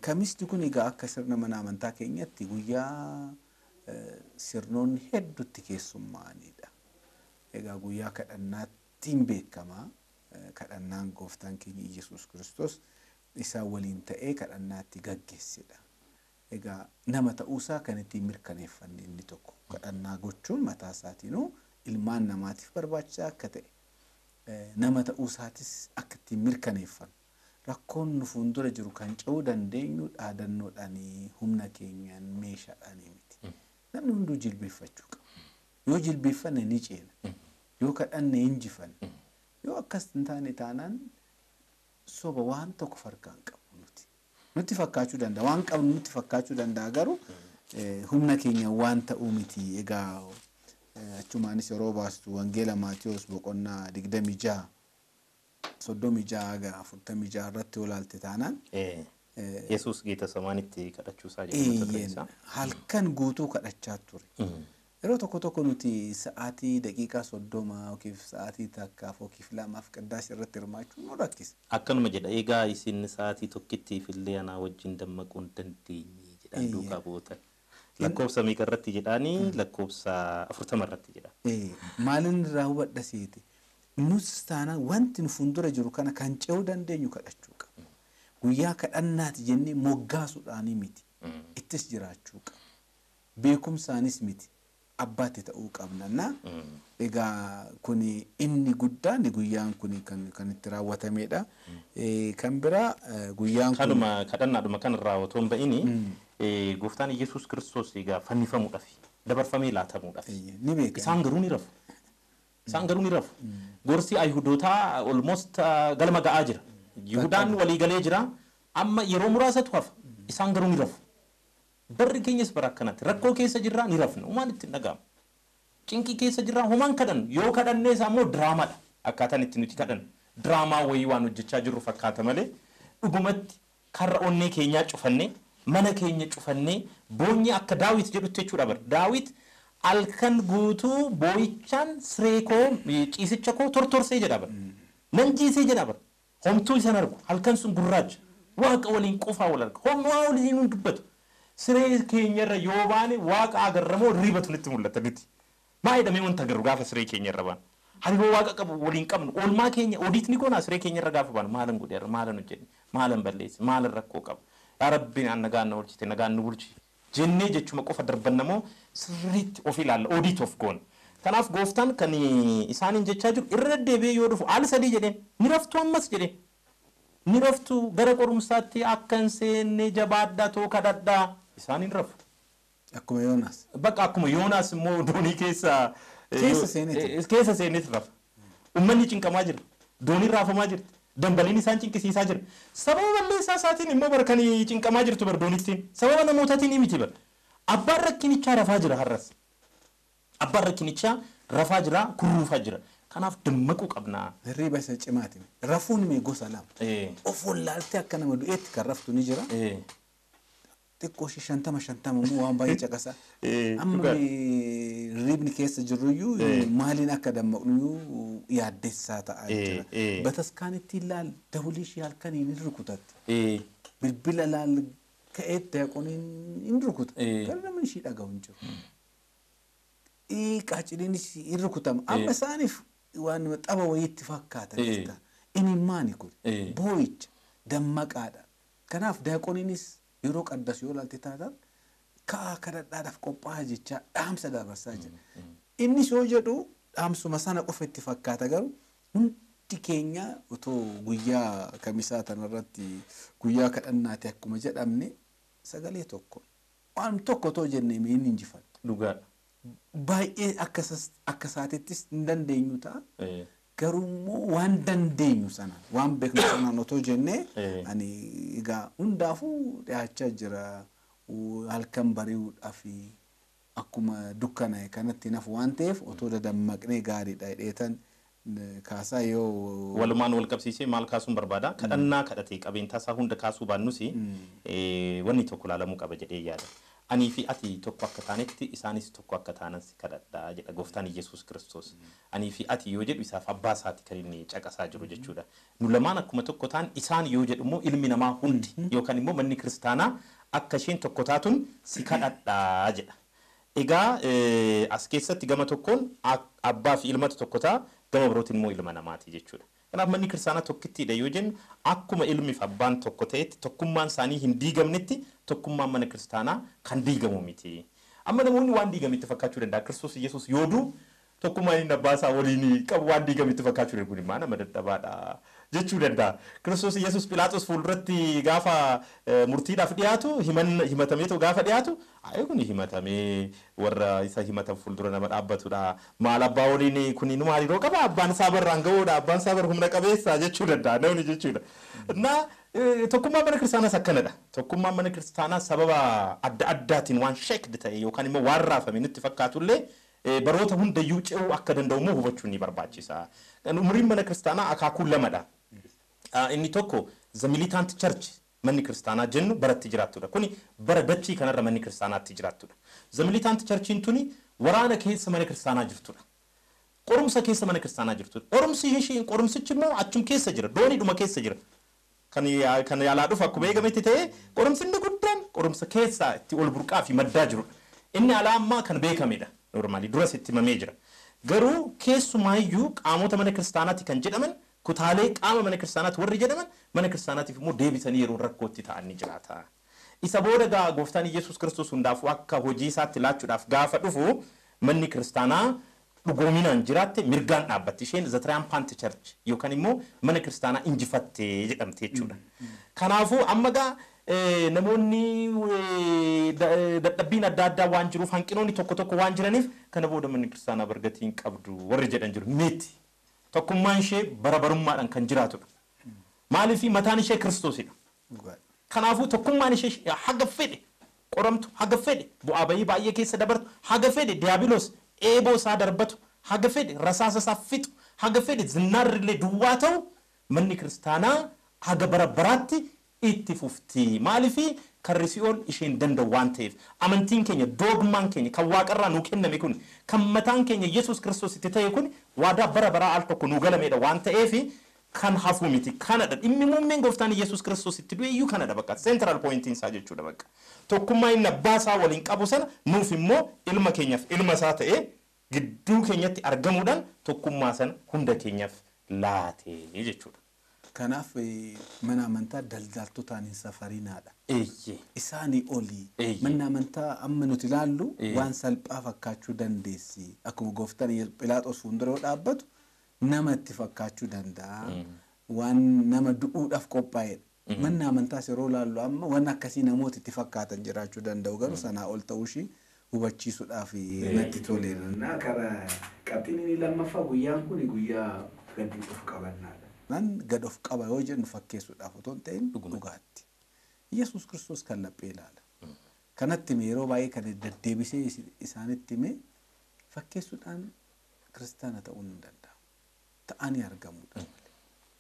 Kamisni kun egaa akka sirna mana amantaa keenyatti guyyaa sirnoonni hedduutti keessummaa'anidha. Egaa guyyaa kadhannaattiin beekama. Kadhannaan gooftaan keenya Iyyasuus Kiristoos isaa waliin ta'ee kadhannaatti gaggeessedha. Egaa nama ta'uusaa kan ittiin mirkaneeffanne inni tokko kadhannaa gochuun mataa isaatiinuu ilmaan namaatiif barbaachisaa akka ta'e nama ta'uusaatis akka ittiin mirkaneeffannu. Rakkoon nu fuuldura jiru kan ce'uu dandeenyu dhaadannoodhaanii humna keenyaan meeshaadhaanii miti. Namni hunduu jilbeeffachuu qaba. Yoo jilbeeffanne ni ceena. Yoo kadhanne injifanne. Yoo akkas hin taane taanaan soba waan tokko farkaan qabu nuti. Nutti fakkaachuu danda'a. Waan qabnu nutti fakkaachuu danda'a garuu humna keenya waan ta'uu miti. Egaa achumaanis yeroo baastu Wangeela Maatiyoos boqonnaa 26 36 46 irratti olaalte taanaan. Yesuus Geeta Samaanitti kadhachuusaa jedhama. Halkan guutuu kadhachaa ture. Yeroo tokko tokko nuti sa'aatii daqiiqaa 30 yookiin sa'aatii 1 yookiin 2 qiddaasii irratti hirmaachuun nu rakkisa. Akkanuma jedha egaa isin sa'aatii tokkittiif illee anaa wajjin dammaquu hin dandeenye jedhan duukaa bu'ootan. Lakkoofsa meeqa irratti jedhaanii lakkoofsa 40 irratti jedha. Maalin irraa hubadha seete? Nus taanaan wanti nu fuuldura jiru kana kan ce'uu dandeenyu kadhachuu qabna. Guyyaa kadhannaati jennee moggaasuudhaanii miti. Ittis jiraachuu qabna. Beekumsaanis miti. Abbaatti ta'uu qabna. Egaa kuni inni guddaan guyyaan kuni kan itti raawwatamedha. Kan biraa guyyaan kun. Kanuma kadhannaadhuma kanarraa otoo hin ba'ini gooftaan Iyyasuus Kiristoos egaa fannifamuudhaaf dabarfamee laatamuudhaaf. Ni beekama. Isaan garuu ni rafu. Isaan garuu ni rafu. Gorsi Ayihudootaa almost galma ga'aa jira. Yihudaan walii galee jira. Amma yeroo muraasatu hafa. Isaan garuu ni rafu. Barri keenyas bara akkanatti rakkoo keessa jirraa ni rafna. Homaan itti hin dhaga'amu. Cinqii keessa jirraa homaan kadhannu. Yoo kadhannee isaa immoo diraamaadha. Akkaataan itti nuti kadhannu. Diraamaa wayii waan hojjechaa jirru fakkaata malee dhugumatti karra onnee keenyaa cufannee mana keenya cufannee boonyi akka Daawit jedhutti jechuudha bara. Daawit halkan guutuu boo'ichaan siree koo ciisicha koo tortorsee jedha bara. Nan ciisee jedha bara. Homtuu isan argu halkan sun gurraacha. Waaqa waliin qofaa wal arga. Homaa waliin hin dubbatu. Siree keenyarra yoo baane waaqa agarramoo ribatu nutti mul'ata nuti. Maa jedhamee wanta agarru gaafa siree keenyarra baanu. Hariiroo waaqa qabu waliin qabnu oolmaa keenya odiit ni goonaa siree keenyarra gaafa baanu maalan godheera maalan hojjenne maalan balleesse maalan rakkoo qaba. Yaa Rabbiin an nagaan na oolchite nagaan nu bulchi. Jennee jechuma qofa darbannamoo sirriitti of ilaalla odiit of goona. Kanaaf gooftaan kan isaaniin jechaa jiru irra deddeebi'ee yoo dhufu al sadii jedheen ni raftu ammas jedheen. Ni raftu gara qorumsaatti akka hin seenne jabaadhaa too kadhadhaa isaaniin rafu. Akkuma Yoonaas. Bakka akkuma Yoonaas immoo doonii keessa Keessa seeneeti. Keessa seeneeti rafa. Uummanni cinqamaa jira. Dooniin raafamaa jirti. Dambaliin isaan cinqisiisaa jira. Sababa balleessaa isaatiin immoo bara kan cinqamaa jirtu bar doonittiin. Sababa namootaatiin miti bar. Abbaan rakkinichaa rafaa jira har'as. Abbaan rakkinichaa rafaa jira kurruufaa jira. Kanaaf dammaquu qabna. Hirriba isa cimaati. Rafuun mee gosa lama. Of wallaaltee akka nama du'eetti kan raftu ni jira. Xiqqoo ishee 50 immoo waan baay'ee caqasa. Amma hirribni keessa jirruyyuu maaliin akka dammaqnuyyuu yaaddessaa ta'aa jira. Bataskaanitti ilaal dawlii ishee halkaniin hin rukutatti. Bilbila laal ka'eetti daaqoniin hin rukuta. Garuu namni ishee dhaga'u hin jiru. Qaaciliinis hin rukutama. Amma isaaniif waan xaba wayiitti fakkaata. Inni maani kun boo'icha dammaqaadha. Kanaaf daaqoniinis yeroo qaddasu yoo ilaalte taatan ka'aa kadhadhaadhaaf qophaa'aa jechaa dhaamsa dabarsaa jira. Innis yoo jedhu dhaamsuma sana qofa itti fakkaata garuu hundi keenya otoo guyyaa kamisaa tanarratti guyyaa kadhannaati akkuma jedhamne sagalee tokko waan tokko otoo jennee inni injifanna. Dhugaadha. Baay'ee akka isaatittis hin dandeenyu ta'a. Garuu immoo waan dandeenyu sanaan waan beeknu sanaan otoo jennee ani egaa hundaafuu dhiyaachaa jira halkan bari'uudhaaf akkuma dukkanaa'e kanatti nafu waan ta'eef otoo dadammaqnee gaariidha jedheetan kaasaa yoo. Walumaan wal qabsiisee maal kaasuun barbaada? Kadhannaa kadhatee qabeentaa isaa hunda kaasuu baannus wanni tokko ilaalamuu qaba jedhee yaada. Anii fi ati tokko akka taanetti isaanis tokko akka taanan si kadhadhaa jedha gooftaan Yesuus Kiristoos. Anii fi ati yoo jedhu isaaf abbaa isaati kan inni caqasaa jiru jechuudha. Nu lamaan akkuma tokko taan isaan yoo jedhu immoo ilmi namaa hundi yookaan immoo manni kiristaanaa akka isheen tokko taatun si kadhadhaa jedha. Egaa as keessatti gama tokkoon abbaa fi ilmatu tokko ta'a, gama birootiin immoo ilma namaati jechuudha. Kanaaf manni kiristaanaa tokkittiidha yoo jennu akkuma ilmi fi abbaan tokko ta'etti tokkummaan isaanii hin diigamnetti tokkummaan mana kiristaanaa kan diigamu miti. Amma namoonni waan diigametti fakkaachuu danda'a. Kiristoos Yesuus yoo du'u tokkummaan inni abbaa isaa waliin qabu waan diigametti fakkaachuu danda'a. Kun immoo nama dadhabaadha jechuu danda'a. Kiristoos Yesuus Philaaxoos fuulduratti gaafa murtiidhaaf dhiyaatu himatameetu gaafa dhiyaatu ayi kun himatamee warra isa himatan fuuldura nama dhaabbatudha. Maal abbaa waliin kun nu hariiroo qaba abbaan isaa barraan ga'uudha abbaan isaa bar humna qabeessa jechuu danda'a namni jechuudha. Na tokkummaan mana kiristaanaas akkanadha. Tokkummaan mana kiristaanaa sababa adda addaatiin waan sheekd ta'e yookaan immoo waan raafame nutti fakkaatullee baroota hundayyuu ce'uu akka danda'u immoo hubachuun ni barbaachisa. Umriin mana kiristaanaa akaakuu lamadha. Inni tokko the militant church manni kiristaanaa jennu baratti jiraattudha. Kuni bara dachii kanarra manni kiristaanaatti jiraattudha. The militant churchiin tuni waraana keessa mana kiristaanaa jirtudha. Qorumsa keessa mana kiristaanaa jirtudha. Qorumsi isheen qorumsichi immoo achum keessa jira. Dooniidhuma keessa jira. Kan yaalaa dhufu akkuma eegametti ta'ee qorumsi inni guddaan qorumsa keessaa itti ol burqaa fi maddaa jirudha. Inni alaa ammaa kan beekamedha. Normaalii duras itti himamee jira. Garuu keessumaayyuu qaamota mana kiristaanaatti kan jedhaman kutaalee qaama mana kiristaanaatti warri jedhaman mana kiristaanaatiif immoo deebisanii yeroo rakkootti ta'an ni jiraata. Isa booda gaa gooftaan Yesuus Kiristoos hundaafuu akka hojii isaatti laachuudhaaf gaafa dhufu manni kiristaanaa dhugoominaan jiraatte mirgaan dhaabbatti. Isheen the triumphant church yookaan immoo mana kiristaanaa injifatte jedhamte jechuudha. Kanaafuu amma gaa namoonni dadhabbiin adda addaa waan jiruuf hanqinoonni tokko tokko waan jiraniif kana booda manni kiristaanaa bargatii hin qabdu warri jedhan jiru miti. Tokkummaan ishee bara barummaadhaan kan jiraatudha. Maaliif mataan ishee Kiristoosidha. Kanaafuu tokkummaan ishee haga fedhe qoramtu, haga fedhe bu'aa bayii baay'ee keessa dabartu, haga fedhe diyaabiloos eeboo isaa darbatu, haga fedhe rasaasa isaa fixu, haga fedhe zinnaarrillee duwwaa ta'u manni kiristaanaa haga bara baraatti itti fufti. Maaliif karri si'ool isheen danda'u waan ta'eef amantiin keenya doogmaan keenya kan waaqarraa nuu kenname kun kan mataan keenya Yesuus Kiristoos itti ta'e kun waadaa bara baraa al tokko nuu galameedha waan ta'eef kan hafu miti kanadha. Dhimmi muummeen gooftaan Yesuus Kiristoos itti du'e iyyuu kanadha bakka central pointiin isaa jechuudha bakka. Tokkummaa inni abbaa isaa waliin qabu sana nuuf immoo ilma keenyaaf ilma isaa ta'e gidduu keenyatti argamuudhaan tokkummaa sana hunda keenyaaf laate jechuudha. Kanaaf mana amantaa daldaltootaan hin safarinaadha. Isaanii olii. Manni amantaa amma nuti ilaallu waan salphaa fakkaachuu dandeessi. Akkuma gooftaan Philaaxoos fuuldura yoo dhaabbatu namatti fakkaachuu danda'a. Waan nama du'uudhaaf qophaa'edha. Manni amantaas yeroo ilaallu amma waan akkasii namoota itti fakkaatan jiraachuu danda'u garuu sanaa ol ta'uu ishii hubachiisuudhaaf natti toleera. Karaa qabxiin inni lammaffaa guyyaan kun guyyaa gadi of qabannaadha. Nan gad of qaba yoo jennu fakkeessuudhaaf otoo hin ta'in dhugaatti. Yesuus Kiristoos kan laphee ilaala. Kanatti hime yeroo baay'ee kan deddeebisee isaanitti hime fakkeessuudhaan kiristaana ta'uun hin danda'amu. Ta'anii argamuudha malee.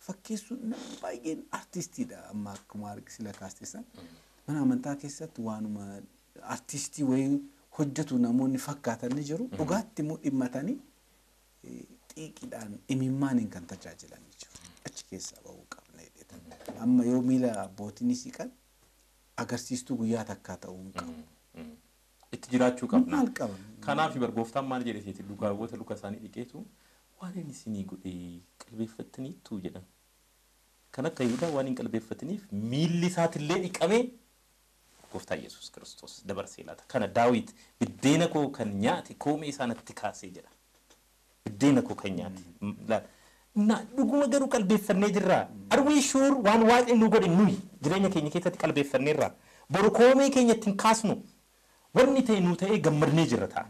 Fakkeessuun namni baay'een artistiidha amma akkuma sila kaasteessan. Mana amantaa keessatti waanuma artistii wayii hojjetu namoonni fakkaatan ni jiru. Dhugaatti immoo dhimmatanii xiiqiidhaan imimmaaniin kan tajaajilan ni jiru. Achi keessaa bahuu qabna jedhetan. Amma yoo miila abbootiin siqan agarsiistuu guyyaa takkaa ta'uu hin qabu. Itti jiraachuu qabna. Maal qaba? Kanaaf gooftaan maal jedhe seeti dhugaawwata luka isaanii dhiqeetu waan inni isinii godhe qalbeeffattaniittu jedhan. Kan akka Yihudaa waan hin qalbeeffataniif miilli isaatillee dhiqamee gooftaa Yesuus Kiristoos dabarsee laata. Kana Daawit biddeena koo kan nyaate koomee isaa natti kaasee jedha. Biddeena koo kan nyaate. Na dhuguma garuu qalbeeffannee jirra. Are we sure waan waaqni nu godhe nuyi jireenya keenya keessatti qalbeeffanneerra. Boru koomee keenya ittiin kaasnu wanni ta'e nu ta'ee gammadnee jirra ta'a.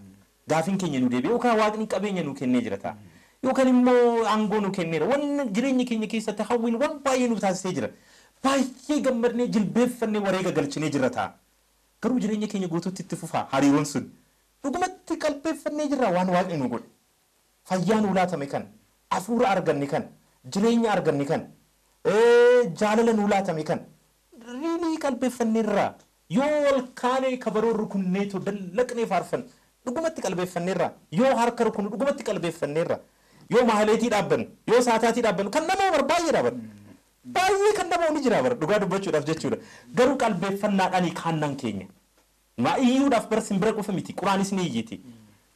Gaafiin keenya nu deebi'e yookaan waaqni qabeenya nu kennee jira ta'a. Yookaan immoo aangoo nu kenneera. Wanni jireenya keenya keessatti hawwiin waan baay'ee nu taasisee jira. Baay'ee gammadnee jilbeeffannee wareega galchinee jirra ta'a. Garuu jireenya keenya guutuutti itti fufaa hariiroon sun. Dhugumatti qalbeeffannee jirra waan waaqni nu godhe. Fayyaa nu laatame kan, hafuura arganne kan, jireenya arganne kan, jaalala nu laatame kan. Riilii qalbeeffanneerra Yoo ol kaanee kabaroo rukunneetu dallaqnee faarfannu dhugumatti qalbeeffanneerra. Yoo harka rukunnu dhugumatti qalbeeffanneerra. Yoo maaleetii dhaabbannu, yoo saataatii dhaabbannu kan nama bar baay'ee dhaabbannu. Baay'ee kan nama ni jira bar dhugaa dubbachuudhaaf jechuudha. Garuu qalbeeffannaadhaan kaannaan keenya. Maa iyyuudhaaf bara simbira qofa miti quraanis ni iyyiti.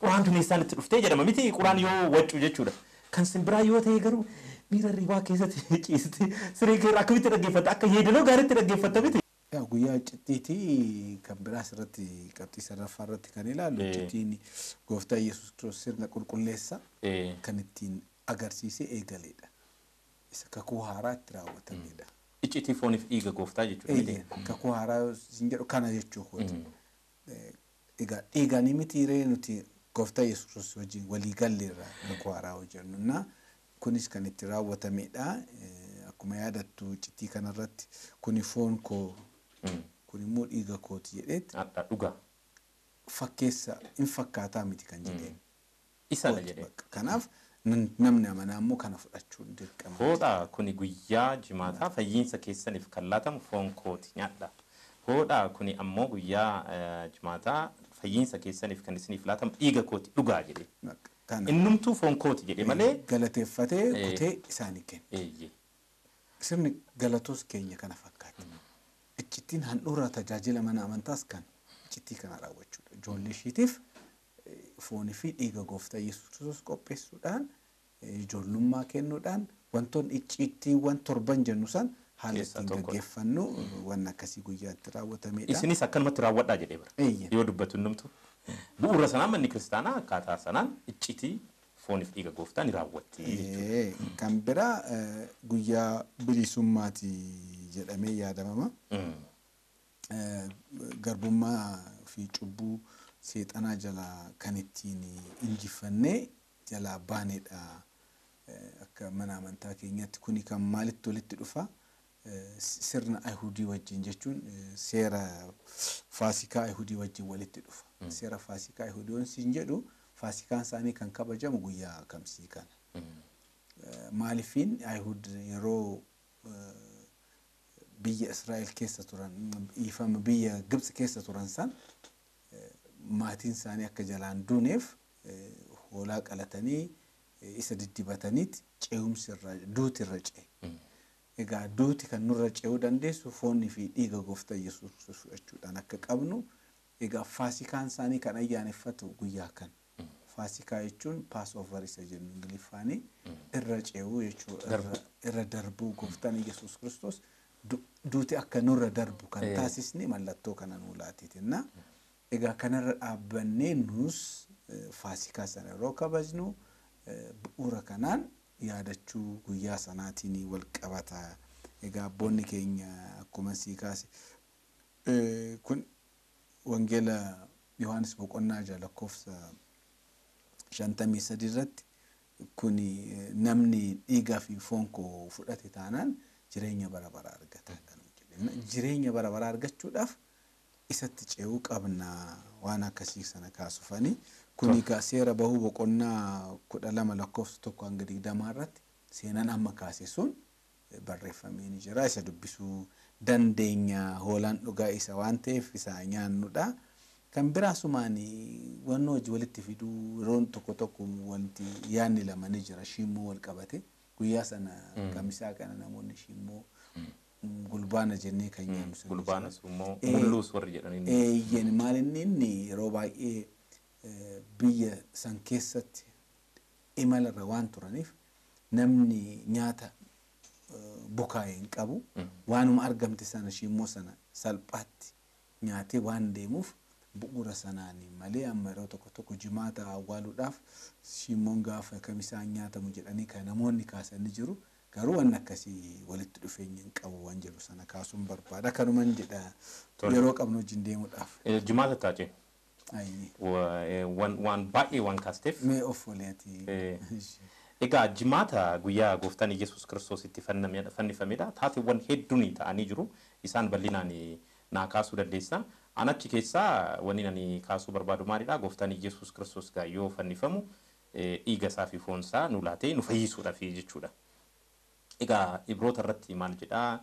Quraan duneessaan itti dhuftee jedhama miti quraan yoo waccu jechuudha. Kan simbiraa yoo ta'e garuu miira ribaa keessatti ciiste siree kee akkamitti dhaggeeffatta akka yeedaloo gaariitti dhaggeeffatta miti. Guyyaa icciitiitii kan biraas irratti qabxii sadaffaa irratti kan ilaallu icciitiin gooftaa Yesuus Kiristoos sirna qulqulleessa kan ittiin agarsiisee eegaledha. Isa kakuu haaraa itti raawwatamedha. Icciitii fooniif dhiiga gooftaa jechuudha. Kakuu haaraa isin jedhu kana jechuu kooti. Egaa dhiiganii miti ree nuti gooftaa Yesuus Kiristoos wajjin walii galleerra kakuu haaraa hojjennu na kunis kan itti raawwatamedha. Akkuma yaadattu icciitii kanarratti kuni foon koo kun immoo dhiiga kooti jedheetti. Dhugaa. Fakkeessa hin fakkaataa miti kan jedheen. Isadha jedhee. Kanaaf namni amanaa immoo kana fudhachuun dirqama. Hoodhaa kuni guyyaa jimaataa fayyiinsa keessaniif kan laatamu foon kooti nyaadha. Hoodhaa kuni ammoo guyyaa jimaataa fayyiinsa keessaniif kan isiniif laatamu dhiiga kooti dhugaa jedhee. Innumtuu foon kooti jedhee malee. Galateeffatee kutee isaanii kenne. Sirni galatoos keenya kana fakkaata. Icciitiin handhuura tajaajila mana amantaas kan icciitii kana raawwachuudha. Ijoollee ishiitiif foonii fi dhiiga gooftaa Yesuus Kiristoos qopheessuudhaan ijoollummaa kennuudhaan wantoonni icciitiiwwan torban jennu san haala ittiin gaggeeffannu waan akkasii guyyaatti raawwatamedha. Isinis akkanumatti raawwadhaa jedhee bara. Yoo dubbatu innumtu. Bu'uura sanaan manni kiristaanaa akkaataa sanaan icciitii fooniif dhiiga gooftaa ni raawwatti jechuudha. Kan biraa guyyaa bilisummaati jedhamee yaadamama. Garbummaa fi cubbuu seexanaa jalaa kan ittiin injifannee jalaa baanedha. Akka mana amantaa keenyaatti kuni kan maalitti walitti dhufa? Sirna Ayihudii wajjin jechuun seera Faasikaa Ayihudii wajjin walitti dhufa. Seera Faasikaa Ayihudiin siin jedhu Faasikaan isaanii kan kabajamu guyyaa kamsii kana. Maaliifin Ayihud yeroo biyya Israa'el keessa turan dhiifama biyya Gibxi keessa turan san maatiin isaanii akka jalaan duuneef hoolaa qalatanii isa diddibataniiti ce'umsi irra duuti irra ce'e. Egaa duuti kan nurra ce'uu dandeessu foonii fi dhiiga gooftaa Yesuus Kiristoos fudhachuudhaan akka qabnu egaa faasikaan isaanii kan ayyaaneffatu guyyaa kana. Faasikaa jechuun Passover isa jennu Ingiliffaanii irra ce'uu jechuudha. Irra darbuu gooftaan Yesuus Kiristoos duuti akka nurra darbu kan taasisne mallattoo kana nuu laateetinna. Egaa kanarra dhaabbannee nus faasikaa sana yeroo kabajnu bu'uura kanaan yaadachuu guyyaa sanaatiin wal qabata. Egaa abboonni keenya akkuma sii kaase kun wangeela Yohaannis boqonnaa 6 lakkoofsa 53 irratti kun namni dhiigaa fi foon koo fudhate taanaan jireenya bara baraa argata. Jireenya bara baraa argachuudhaaf isatti ce'uu qabna waan akkasii sana kaasufanii. Kun egaa seera bahuu boqonnaa 12 lakkoofsa 1 hanga 20 irratti seenaan amma kaase sun barreeffamee ni jira. Isa dubbisuu dandeenya hoolaan dhugaa isa waan ta'eef isa nyaannudha. Kan biraa sumaan wanni hojii walitti fiduu yeroon tokko tokko wanti yaadni lama ni jira. Shiimmoo wal qabate guyyaa sana kamisaa kana namoonni shiimmoo gulbaana jennee kan nyaannu sana. Gulbaanas immoo mulluus warri jedhanii. Eeyyeen maal inni yeroo baay'ee biyya san keessatti imalarra waan turaniif namni nyaata bukaa'e hin qabu. Waanuma argamte sana shiimmoo sana salphaatti nyaatee waan deemuuf bu'uura sanaan malee amma yeroo tokko tokko jimaata awwaaluudhaaf shiimmoon gaafa kamisaan nyaatamu jedhanii kan namoonni kaasanii jiru. Garuu waan akkasii walitti dhufeenya hin qabu waan jedhu sana kaasuun barbaada. Kanuman jedha yeroo qabnu wajjin deemuudhaaf. Jimaata taatee. Waan baay'ee waan kaasteef. Mee of waliiti. Egaa jimaata guyyaa gooftaan Yesuus Kiristoos itti fannifamedha. Taateewwan hedduun ta'anii jiru. Isaan bal'inaan naa kaasuu dandeessa. An achi keessaa wanni ani kaasuu barbaadu maalidha? Gooftaan Yesuus Kiristoos yoo fannifamu dhiiga isaa fi foon isaa nu laatee nu fayyisuudhaaf jechuudha. Egaa Ibroota irratti maal jedhaa?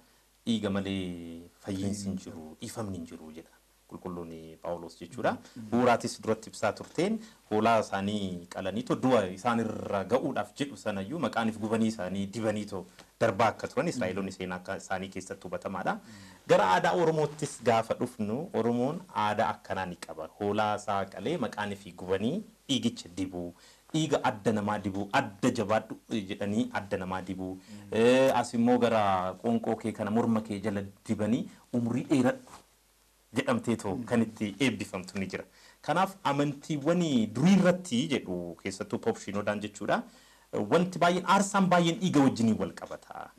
Dhiiga malee fayyiinsi hin jiru, dhiifamni hin jiru jedha. Qulqulluun Phaawulos jechuudha. Bu'uuraatis duratti ibsaa turteen hoolaa isaanii qalaniitoo du'a isaan irra ga'uudhaaf jedhu sanayyuu maqaaniif gubanii isaanii dibaniitoo darbaa akka turan Israa'eloonni seenaa akka isaanii keessatti hubatamaadha. Gara aadaa Oromoottis gaafa dhufnu Oromoon aadaa akkanaa ni qaba. Hoolaa isaa qalee maqaanii fi gubanii dhiigicha dibuu. Dhiiga adda namaa dibuu, adda jabaadhu jedhanii adda namaa dibuu. As immoo gara qoonqoo kee kana morma kee jala dibanii umurii dheeradhu jedhamteetoo kan itti eebbifamtu ni jira. Kanaaf amantiiwwan durii irratti jedhu keessattuu Pope Shinoodaan jechuudha. Wanti baay'een aarsaan baay'een dhiiga wajjiniin wal qabata.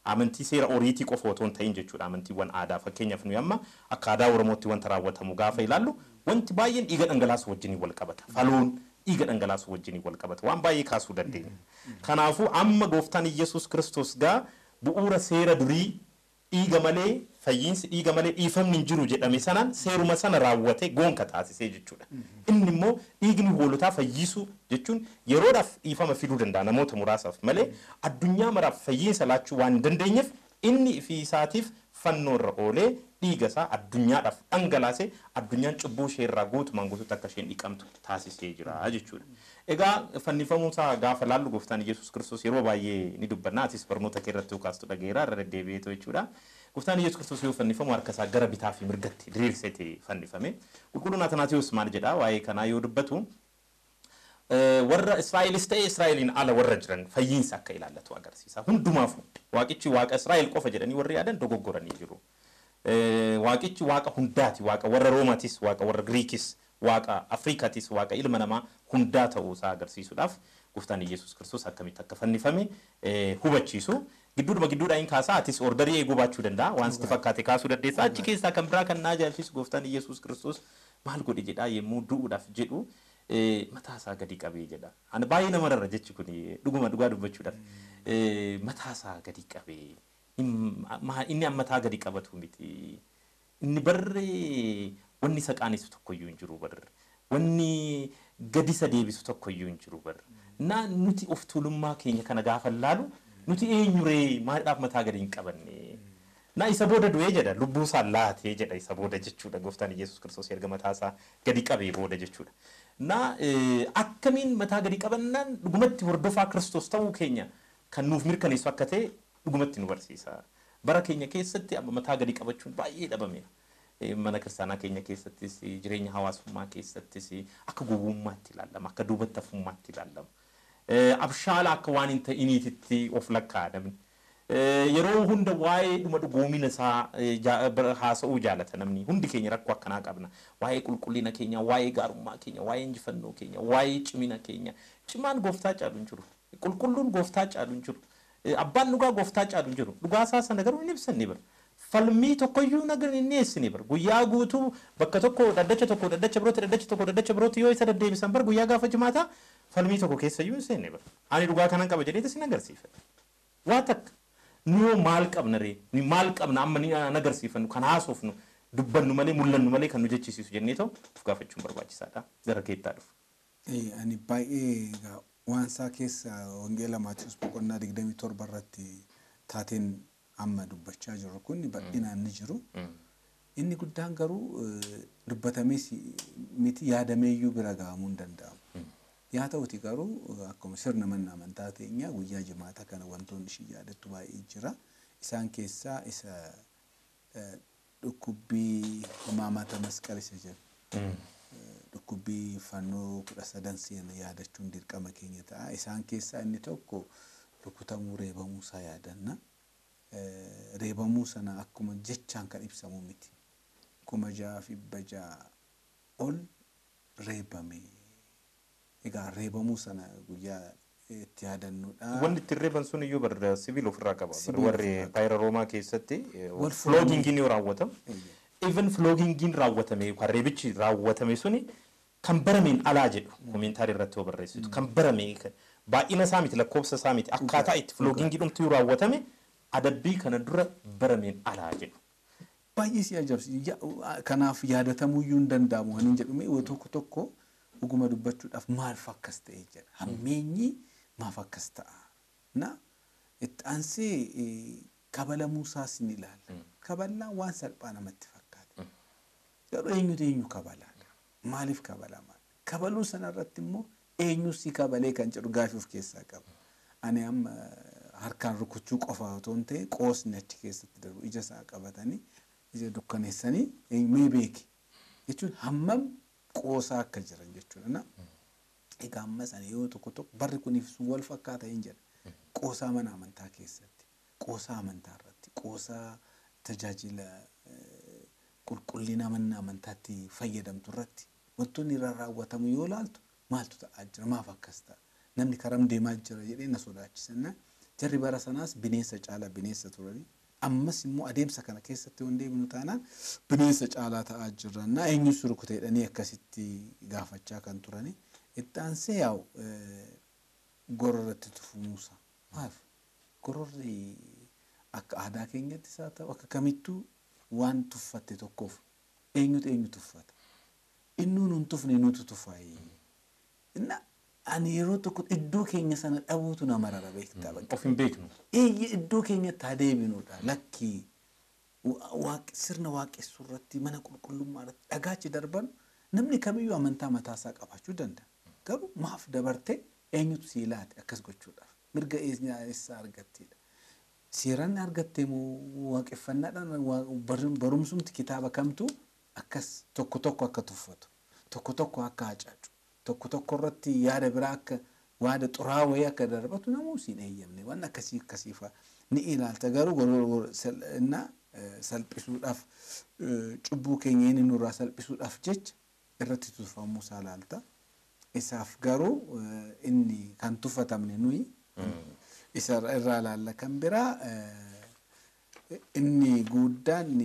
Amantii seera oriitii qofa otoo hin ta'in jechuudha. Amantiiwwan aadaa fakkeenyaaf nuyi amma akka aadaa Oromootti wanta raawwatamu gaafa ilaallu wanti baay'een dhiiga dhangalaasuu wajjiniin wal qabata. Faloon dhiiga dhangalaasuu wajjiniin wal qabata. Waan baay'ee kaasuu dandeenya. Kanaafuu amma gooftaan Iyyasuus Kiristoos gaa bu'uura seera durii dhiiga malee fayyiinsi dhiiga malee dhiifamni hin jiru jedhame sanaan seeruma sana raawwate goonka taasisee jechuudha. Inni immoo dhiigni hoolotaa fayyisuu jechuun yeroodhaaf dhiifama fiduu danda'a namoota muraasaaf malee addunyaa maraaf fayyiinsa laachuu waan hin dandeenyeef inni ifii isaatiif fannoo irra oolee dhiiga isaa addunyaadhaaf dhangalaasee addunyaan cubbuu ishee irraa guutumaan guutuutti akka isheen dhiqamtu taasisee jira jechuudha. Egaa fannifamuu isaa gaafa laallu gooftaan Iyyasuus Kiristoos yeroo baay'ee ni dubbanna. Atis barnoota kee irratti kaastu dhageera irra deddeebi'eetu jechuudha. Gooftaan Iyyasuus Kiristoos yoo fannifamu harka isaa gara bitaa fi mirgatti diriirseeti fannifame. Qulqulluun Atanaatiyuus maal jedhaa waa'ee kanaa yoo dubbatu warra Israa'elis ta'e Israa'eliin ala warra jiran fayyiinsa akka ilaallatu agarsiisa. Hundumaafuu waaqichi waaqa Israa'el qofa jedhanii warri yaadan dogoggoranii jiru. Waaqichi waaqa hundaati. Waaqa warra Roomatis, waaqa warra Giriikis, waaqa Afrikaatis, waaqa ilma namaa hundaa ta'uu isaa agarsiisuudhaaf gooftaan Iyyasuus Kiristoos akkamitti akka fannifame hubachiisu. Gidduudhuma gidduudhaan kaasaa atis ordarii eeguu baachuu danda'a. Waan sitti fakkaate kaasuu dandeessa. Achi keessaa kan biraa kan na ajaa'ibsiisu gooftaan Iyyasuus Kiristoos maal godhe jedhaa yemmuu du'uudhaaf jedhu mataa isaa gadi qabee jedha. Ani baay'ee nama rarra jechi kun dhuguma dhugaa dubbachuudhaaf. Mataa isaa gadi qabee inni amma mataa gadi qabatu miti. Inni barree wanni isa qaanessu tokkoyyuu hin jiru barre. Wanni gadi isa deebisu tokkoyyuu hin jiru barre. Na nuti of tuulummaa keenya kana gaafa laalu nuti eenyuree maaliidhaaf mataa gadi hin qabanne. Na isa booda du'ee jedha lubbuu isaa laatee jedha isa booda jechuudha gooftaan Iyyasuus Kiristoos erga mataa isaa gadi qabee booda jechuudha. Na akkamiin mataa gadi qabannaan dhugumatti hordofaa Kiristoos ta'uu keenya kan nuuf mirkaneessu akka ta'e dhugumatti nu barsiisa. Bara keenya keessatti amma mataa gadi qabachuun baay'ee dhabameera. Mana kiristaanaa keenya keessattis jireenya hawaasummaa keessattis akka gowwummaatti ilaalama akka duubatti hafummaatti ilaalama. Abshaala akka waan hin ta'iniititti of lakkaa'a namni. Yeroo hunda waa'ee dhuma dhugoomina isaa haasa'uu jaalata namni. Hundi keenya rakkoo akkanaa qabna. Waa'ee qulqullina keenya, waa'ee gaarummaa keenya, waa'ee injifannoo keenya, waa'ee cimina keenya. Cimaan gooftaa caalu hin jiru. Qulqulluun gooftaa caalu hin jiru. Abbaan dhugaa gooftaa caalu hin jiru. Dhugaa isaa sana garuu hin ibsanne bara. Falmii tokkoyyuu nagar hin dhiyeessine bara. Guyyaa guutuu bakka tokko dhaddacha tokko dhaddacha birootti dhaddacha tokko dhaddacha birootti yoo isa deddeebisan bara guyyaa gaafa jimaataa falmii tokko keessayyuu hin seenne bara. Ani dhugaa kanan qaba jedheetis hin agarsiifadha. Waa takka. Nuyoo maal qabna ree? Nuyi maal qabna amma ni agarsiifannu kan haasofnu dubbannu malee mul'annu malee kan nu jechisiisu jennee ta'u of gaafachuun barbaachisaadha. Gara keettaa dhufu. Ani baay'ee waan isaa keessa Wangeela Maatiyuus boqonnaa 27 irratti taateen amma dubbachaa jirru kun bal'inaan ni jiru. Inni guddaan garuu dubbatamees miti yaadameeyyuu bira gahamuu hin danda'amu. Yaa ta'uti garuu akkuma sirna mana amantaa teenyaa guyyaa jimaata kana wantoonni ishii yaadattu baay'ee jira. Isaan keessaa isa dhukkubbii himaamata masqala isa jedhu. Dhukkubbii fannoo 13 seena yaadachuun dirqama keenya ta'a. Isaan keessaa inni tokko rukutamuu reebamuu isaa yaadanna. Reebamuu sana akkuma jechaan kan ibsamu miti. 6,600 ol reebame. Egaa reebamuu sana guyyaa itti yaadannuudha. Wanti ittiin reeban sun iyyuu bar sibiila ofirraa qaba. Warri paayira Roomaa keessatti floogingiin yoo raawwatamu. Even floogingiin raawwatame yookaan reebichi raawwatame suni kan barameen alaa jedhu koomentarii irratti yoo barreessitu kan barame baay'ina isaa miti lakkoofsa isaa miti akkaataa itti floogingii dhumtu yoo raawwatame adabbii kana dura barameen alaa jedhu. Baay'ee si ajaa'ibsiisa. Kanaaf yaadatamuu iyyuu hin danda'amu waan hin jedhume yoo tokko tokko dhuguma dubbachuudhaaf maal akkas ta'e jedha. Hammeenyi maaf akkas ta'a. Na itti aansee kabalamuu isaas ni ilaalla. Kaballaan waan salphaa namatti fakkaata. Garuu eenyutu eenyu kabalaadha? Maaliif kabalamaa? Kabaluu sanarratti immoo eenyu si kabalee kan jedhu gaafii of keessaa qaba. Ani amma harkaan rukuchuu qofa otoo hin ta'e qoosni achi keessatti darbu ija isaa qabatanii ija dukkaneessanii mee beeki jechuun hammam qoosaa akka jiran jechuudha. Egaa amma sana yoo tokko tokko barri kuniif sun wal fakkaata hin jedha. Qoosaa mana amantaa keessatti, qoosaa amantaa irratti, qoosaa tajaajila qulqullina mana amantaatti fayyadamtu irratti wantoonni irra raawwatamu yoo ilaaltu maaltu ta'aa jira, maaf akkas ta'a, namni karam deemaa jira jedhee na sodaachisanna. Jarri bara sanaas bineensa caalaa bineensa turanii ammas immoo adeemsa kana keessatti waan deemnu taanaan bineensa caalaa ta'aa jirra. Na eenyus rukute jedhanii akkasitti gaafachaa kan turanii. Itti aansee yaa'u gororratti tufumuusa. Maaf gororri akka aadaa keenyattis haa ta'u akka kamittuu waan tuffatte tokkoof eenyutu eenyu tuffata? Innuu nun tufne nutu tufaayi. Inna ani yeroo tokko iddoo keenya sana dhabuutu na marara beektaa bakka. Of hin beeknu. Eeyyee iddoo keenyatti haa deebinuudha lakkii sirna waaqessuu irratti mana qulqullummaa irratti dhagaachi darban namni kamiyyuu amantaa mataasaa qabaachuu danda'a. Garuu maaf dabartee eenyutu sii laate akkas gochuudhaaf mirga eessaa argatteedha. Seeraan argattee moo waaqeffannaadhaan barumsumti kitaaba kamtu akkas tokko tokko akka tuffatu tokko tokko akka hacaacu tokko tokko irratti yaada biraa akka waada xuraawaa wayii akka darbatu namuu siin eeyyamne waan akkasii akkasii fa'a ni ilaalta garuu salphisuudhaaf cubbuu keenya inni nurraa salphisuudhaaf jecha irratti tuffamuu isaa ilaalta. Isaaf garuu inni kan tuffatamne nuyi isa irraa ilaalla. Kan biraa inni guddaan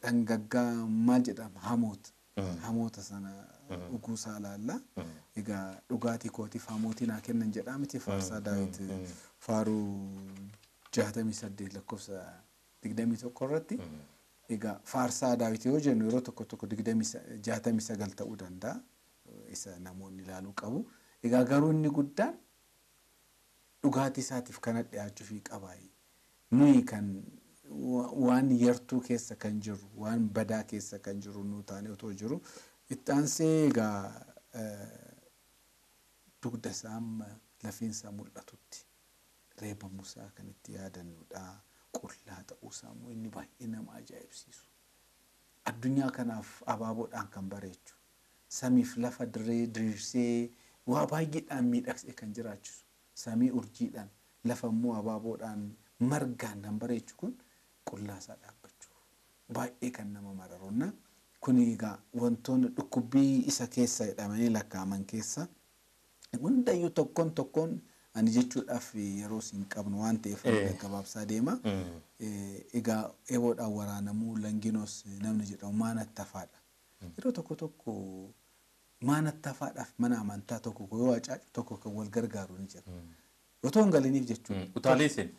dhangaggaa maal jedhama hamoota. Hamoota sana dhuguu isaa ilaalla. Egaa dhugaatii kootiif hamootii naa kennan jedhaa miti faarsaa Daawit faaruu 68 lakkoofsa 21 irratti. Egaa faarsaa Daawit yoo jennu yeroo tokko tokko 69 ta'uu danda'a. Isa namoonni ilaaluu qabu. Egaa garuu inni guddaan dhugaatii isaatiif kana dhiyaachuufii qabaayi. Nuyi kan waan yartuu keessa kan jiru, waan badaa keessa kan jiru nu taane otoo jiru itti aansee egaa dugda isaa amma lafeensaa mul'atutti reebamuusaa kan itti yaadannudha. Qullaa ta'uusaa immoo inni baay'ee nama ajaa'ibsiisu. Addunyaa kanaaf abaaboodhaan kan bareechu. Samiif lafa dirree diriirsee waa baay'eedhaan miidhagsee kan jiraachisu. Samii urjiidhaan lafa immoo abaaboodhaan margaan kan bareechu kun qullaasaa dhaabbachuu baay'ee kan nama mararonna. Kun egaa wantoonni dhukkubbii isa keessa jedhamanii lakkaa'aman keessa hundayyuu tokkoon tokkoon ani jechuudhaaf yeroo siin qabnu waan ta'eef gabaabsaa deema. Egaa eeboodhaan waraanamuu Langinos namni jedhamu maanatti hafaadha. Yeroo tokko tokko maanatti hafaadhaaf mana amantaa tokko yoo hacaacu tokko kan wal gargaaru ni jira. Otoo hin galiniif jechuudha. Utaalee seen.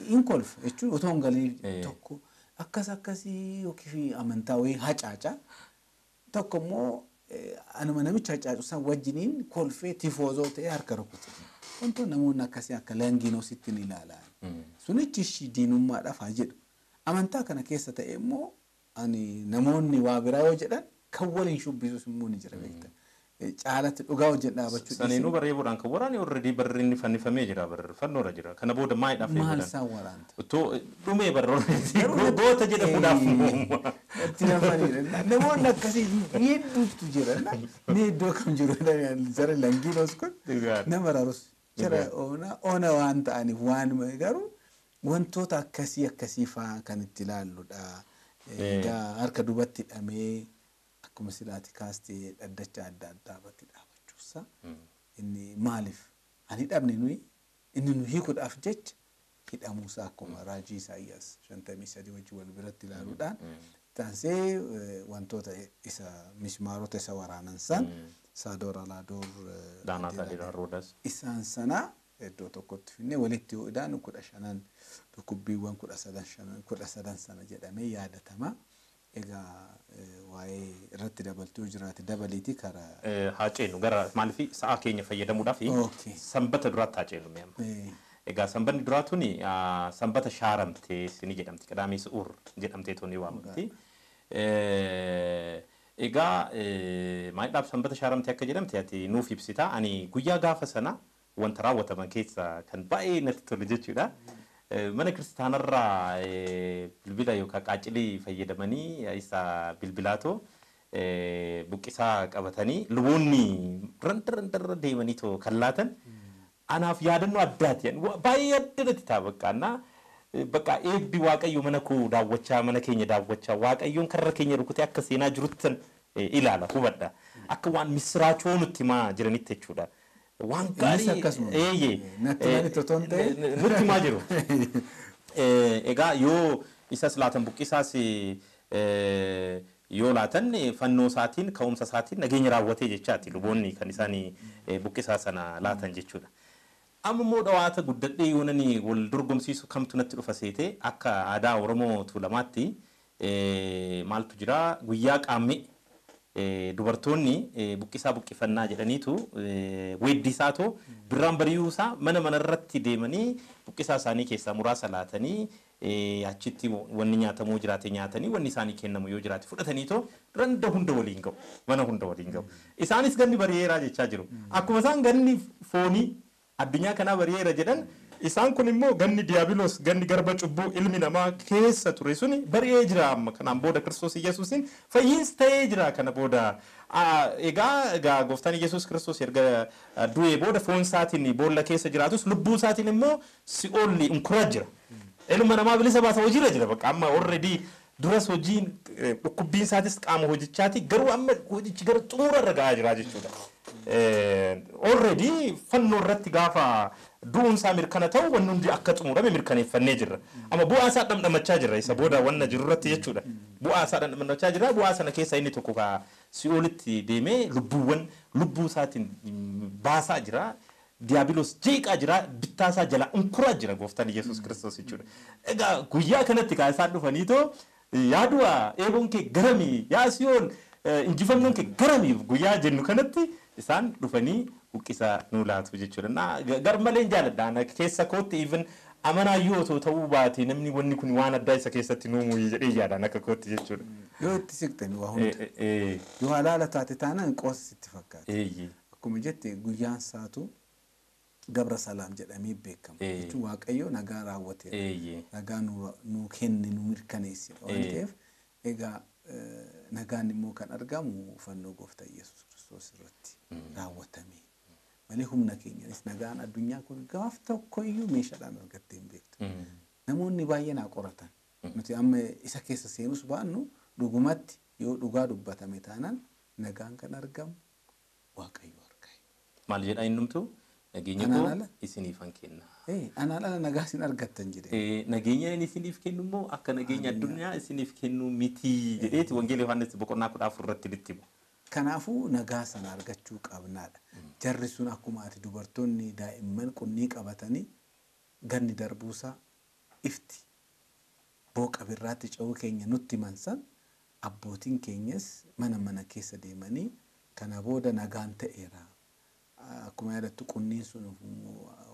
Hin kolfa jechuun otoo hin galiniif tokko akkas akkasii yookiin amantaa wayii hacaaca. Tokko immoo anuma namicha hacaacu san wajjiniin kolfee tifoozoo ta'ee harka rukuta. Wantoonni namoonni akkasii akka Langinositti ni ilaalan. Sunichi ishii diinummaadhaaf haa jedhu. Amantaa kana keessa ta'e immoo ani namoonni waa biraa yoo jedhan kan waliin shubbisus immoo ni jira beekta. Caalatti dhugaa wajjin dhaabachuu Saniinuu barreebuudhaan kan waraane already barri inni fannifamee jira barri fannoorra jira. Kana booda maayidhaaf Maal isaan waraanta? Otoo dhumee barra goota jedhamuudhaaf Itti nafanidha. Namoonni akkasii hedduutu jira. Mee iddoo kam jiru jara Langinos kun nama rarus. Jara ona waan ta'aniif waan garuu wantoota akkasii akkasii fa'aa kan itti ilaalludha. Egaa harka duubatti hidhamee akkuma silaati kaastee dhaddacha adda addaa irratti dhaabachuusaa inni maaliif ani hidhamne nuyi inni nu hiikuudhaaf jecha hidhamuusaa akkuma raajii Isaayyaas 53 wajjin wal biratti ilaaluudhaan taansee wantoota isa mismaarota isa waraanan san Saadoor Alaadoor isaan sana iddoo tokkotti finne walitti ho'idhaan 15 dhukkubbiiwwan 13 sana jedhamee yaadatama. Egaa waa'ee irratti dabaltuu jiraate dabaliiti karaa. Haa ceenu gara maaliif sa'a keenya fayyadamuudhaaf sanbata duraatti haa ceenu mi'amma. Egaa sanbanni duraa tuni sanbata shaaramtee ni jedhamti qadaamii su'uur jedhamtee tuni waamamti. Egaa maayidhaaf sanbata shaaramte akka jedhamte ati nuuf ibsita. Ani guyyaa gaafa sana wanta raawwataman keessaa kan baay'ee natti tole jechuudha. Mana kiristaanarraa bilbila yookaan qaacilii fayyadamanii isa bilbilaatoo buqqisaa qabatanii luboonni randa deemanii too kan laatan anaaf yaadannoo addaati. Baay'ee adda natti ta'a bakka bakka eebbi Waaqayyo mana koo daawwachaa mana keenya daawwachaa Waaqayyoon karra keenya rukutee akka seenaa jiruttan ilaala hubadha. Akka waan misiraachoo nutti himaa jiranitti jechuudha. Waan gaarii nutti himaa jiru. Egaa yoo isas laatan buqqisaas yoo laatan fannoo isaatiin ka'umsa isaatiin nageenya raawwatee jechaati luboonni kan isaan buqqisaa sana laatan jechuudha. Amma immoo dhawaata guddadhee yoo nani wal dorgomsiisu kamtu natti dhufa seete akka aadaa Oromoo Tuulamaatti maaltu jira guyyaa qaammee dubartoonni buqqisaa buqqifannaa jedhaniitu weeddisaatoo birraan bari'uusaa mana manarratti deemanii buqqisaa isaanii keessaa muraasa laatanii achitti wanni nyaatamuu jiraate nyaatanii wanni isaanii kennamu yoo jiraate fudhataniitoo randa hunda waliin ga'u mana hunda waliin ga'u. Isaanis ganni bari'eeraa jechaa jiru. Akkuma isaan ganni foonii addunyaa kanaa bari'eera jedhan isaan kun immoo ganni diyaabiloos ganni garba cubbuu ilmi namaa keessa ture suni bari'ee jira amma kanaan booda Kiristoos Iyyasuusin fayyiins ta'ee jira kana booda. Egaa gooftaan Iyyasuus Kiristoos erga du'ee booda foon isaatiin boolla keessa jiraatus lubbuu isaatiin immoo si'oolli unkuraa jira. Ilma namaa bilisa baasa hojiirra jira bakka amma already duras hojiin dhukkubbiin isaatis qaama hojichaati garuu amma hojichi gara xumura irra ga'aa jira jechuudha. Already fannoo irratti gaafa du'uun isaa mirkana ta'u wanni hundi akka xumurame mirkaneeffannee jirra. Amma bu'aa isaa dhamdhamachaa jirra isa booda wanna jiru irratti jechuudha. Bu'aa isaa dhamdhamachaa jirra bu'aa sana keessa inni tokko ka si'oolitti deemee lubbuuwwan lubbuu isaatiin baasaa jira. Diyaabiloos jeeqaa jira bittaa isaa jala unkuraa jira gooftaan Iyyasuus Kiristoos jechuudha. Egaa guyyaa kanatti kaa isaan dhufaniitoo yaa du'a eeboon kee garamii yaa si'ool injifannoon kee garamii guyyaa jennu kanatti isaan dhufanii buqqisaa nuu laatu jechuudha. Na garmalee jaaladha. Ana keessa kootti even amanaayyuu otoo ta'uu baate namni wanni kun waan addaa isa keessatti nuumuu jedhee yaadaan akka kootti jechuudha. Yoo itti siqxani waa hunda. Yoo halaala taate taanaan qoosa sitti fakkaata. Akkuma jette guyyaan saatu Gabra Salaam jedhamee beekama. Jechuun Waaqayyo nagaa raawwateera. Nagaa nuu kenne nu mirkaneesse waan ta'eef egaa nagaan immoo kan argamu fannoo gooftaa Iyyasuus Kiristoos irratti raawwatame. Malee humna keenyanis nagaan addunyaa kun gaaf tokkoyyuu meeshaadhaan argattee hin beektu. Namoonni baay'een haa qoratan. Nuti amma isa keessa seenus baannu dhugumatti yoo dhugaa dubbatame taanaan nagaan kan argamu Waaqayyo harkaa. Maal jedhaa innumtuu? Nageenya koo isiniifan kenna. Anaan ala nagaa isin argattan jedhee. Nageenya inni isiniif kennu immoo akka nageenya addunyaa isiniif kennu miti jedheeti Wangeela Yohaannis boqonnaa 14 irratti nutti hima. Kanaafuu nagaa sana argachuu qabnaadha. Jarri sun akkuma ati dubartoonni daa'imman qunnii qabatanii ganni darbuusaa ifti booqa birraatti ce'uu keenya nutti himan san abbootiin keenyas mana mana keessa deemanii kana booda nagaan ta'eera. Akkuma yaadattu qunniin sun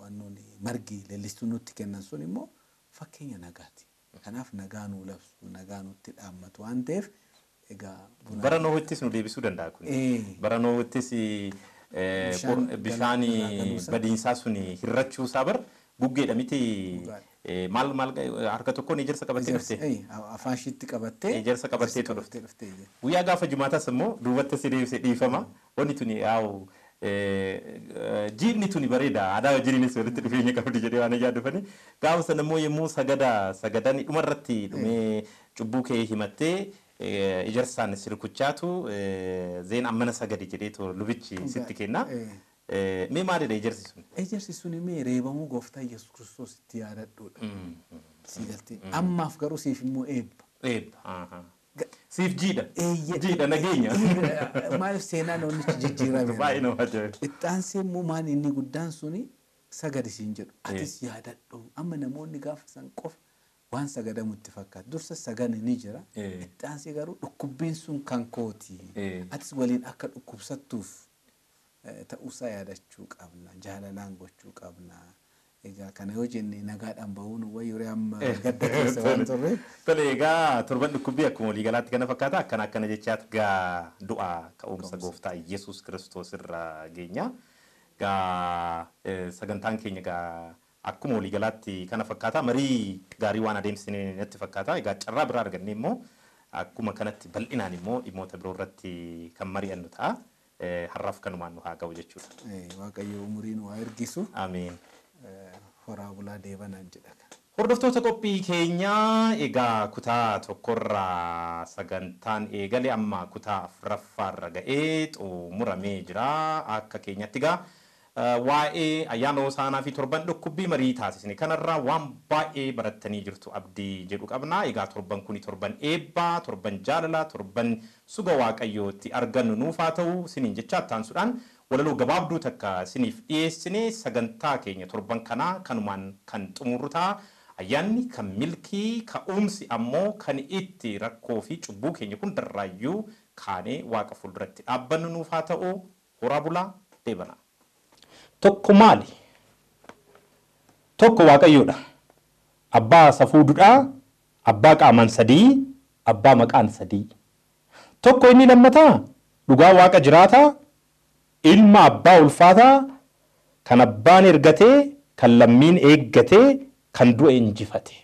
wannoonni margi leellistuu nutti kennan sun immoo fakkeenya nagaati. Kanaaf nagaa nuu labsu, nagaa nutti dhaammatu waan ta'eef egaa Bara Nohittis nu deebisuu danda'a kun. Bara Nohittis bishaan badiinsaa sun hirrachuu isaa bar guggeedha miti maal maal harka tokkoon ejersa qabattee dhufte. Afaan ishiitti qabattee. Ejersa qabattee dhufte. Guyyaa gaafa jumaatas immoo duubatti si deebisee dhiifama. Wanni tuni yaa'u jiidhni tuni bareeda aadaa wajjiniinis walitti dhufeenya qabdi jedhee waan yaadufani. Gaafa sana immoo yommuu sagada sagadani dhumarratti dhumee cubbuu kee himattee ejersaan si rukuchaatu zeen ammana sagadi jedheetu lubichi sitti kenna. Mee maalidha ejersi sun? Ejersi sun mee reebamuu gooftaa Yesuus Kiristoos itti yaadadhuudha. Si galtee ammaaf garuu siif immoo eebba. Eebba. Siif jiidha. Jiidha nageenya. Maaliif seenaan wannichi jijjiirame? Baay'ee nama ajaa'iba. Ittaansee immoo maal inni guddaan suni sagadi siin jedhu. Atis yaadadhu. Amma namoonni gaafa san qofa waan sagadamu itti fakkaata. Dursa sagani ni jira. Ittaansee garuu dhukkubbiin sun kan kooti. Atis waliin akka dhukkubsattuuf ta'uusaa yaadachuu qabna. Jaalalaan gochuu qabna. Egaa kana yoo jenne nagaadhaan bahuun wayyo. ture amma gadda keessa waan turreef. Tole egaa torban dhukkubbii akkuma waliigalaatti kana fakkaata akkana akkana jechaat gaa du'a ka'umsa gooftaa Yesuus Kiristoos irra geenya. Gaa sagantaan keenya gaa akkuma waliigalaatti kana fakkaata marii gaarii waan adeemsine natti fakkaata. Egaa carraa biraa arganne immoo akkuma kanatti bal'inaan immoo dhimmoota biroo irratti kan mari'annu ta'a. Har'aaf kanumaan nu haa ga'u jechuudha. Waaqayyo umurii nu haa ergisu. Ameen. Horaa bulaa deebanaan jedha. Hordoftoota qophii keenyaa egaa kutaa tokkorraa sagantaan eegale amma kutaa afuraffaarra ga'ee xumuramee jira. Akka keenyatti egaa waa'ee ayyaana Hosaanaa fi torban dhukkubbii marii taasisne kanarraa waan baay'ee barattanii jirtu abdii jedhu qabna. Egaa torban kuni torban eebbaa, torban jaalalaa, torban suga waaqayyootti argannu nuuf haa ta'u siniin jecha ittaansuudhaan walaloo gabaabduu takka siniif dhiyeessine sagantaa keenya torban kanaa kanumaan kan xumurru ta'a. Ayyaanni kan milkii ka'umsi ammoo kan itti rakkoo fi cubbuu keenya kun darraayyuu kaanee waaqa fuulduratti dhaabbannu nuuf haa ta'u horaa bulaa deebana. Tokko maali? Tokko waaqayyoodha. Abbaa safuu dudhaa, abbaa qaamaan sadii, abbaa maqaan sadii. Tokko inni lammataa dhugaa waaqa jiraataa, ilma abbaa ulfaataa, kan abbaan ergatee, kan lammiin eeggatee, kan du'e injifate.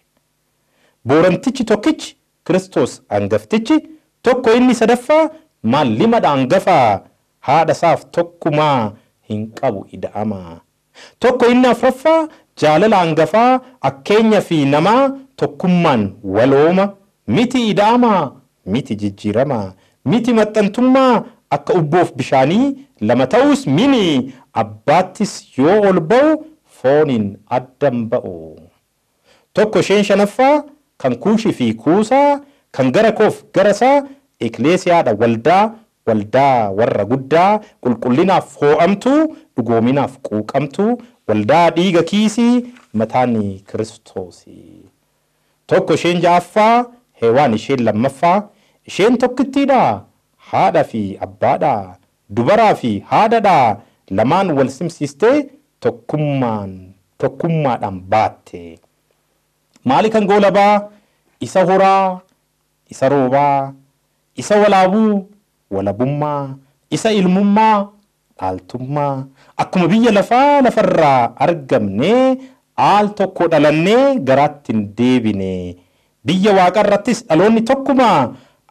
Boorantichi tokkichi Kiristoos hangaftichi tokko inni sadaffaa maallimadha hangafaa haadha isaaf tokkumaa hin qabu ida'amaa. Tokko inni afuraffaa jaalala hangafaa akkeenya fi namaa tokkummaan walooma miti ida'amaa miti jijjiiramaa miti maxxantummaa akka ubboof bishaanii lama ta'us mini abbaattis yoo ol ba'u fooniin addan ba'u. Tokko isheen shanaffaa kan kuushii fi kuusaa kan gara koof gara isaa ekleesiyaadha waldaa waldaa warra guddaa qulqullinaaf hoo'amtu dhugoominaaf quuqamtu waldaa dhiiga kiisii mataan Kiristoosi. Tokko isheen ja'affaa heewaan isheen lammaffaa isheen tokkittiidha haadha fi abbaadha dubaraa fi haadhadha lamaan wal simsiistee tokkummaadhaan baatte. Maali kan goolabaa isa horaa isa roobaa isa walaabuu walabummaa isa ilmummaa dhaaltummaa akkuma biyya lafaa lafarraa argamnee aal tokko dhalannee garaatti hin deebine biyya waaqarrattis dhaloonni tokkuma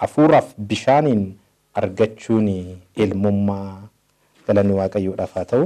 hafuuraaf bishaaniin argachuun ilmummaa galanni waaqayyoodhaaf haa ta'u.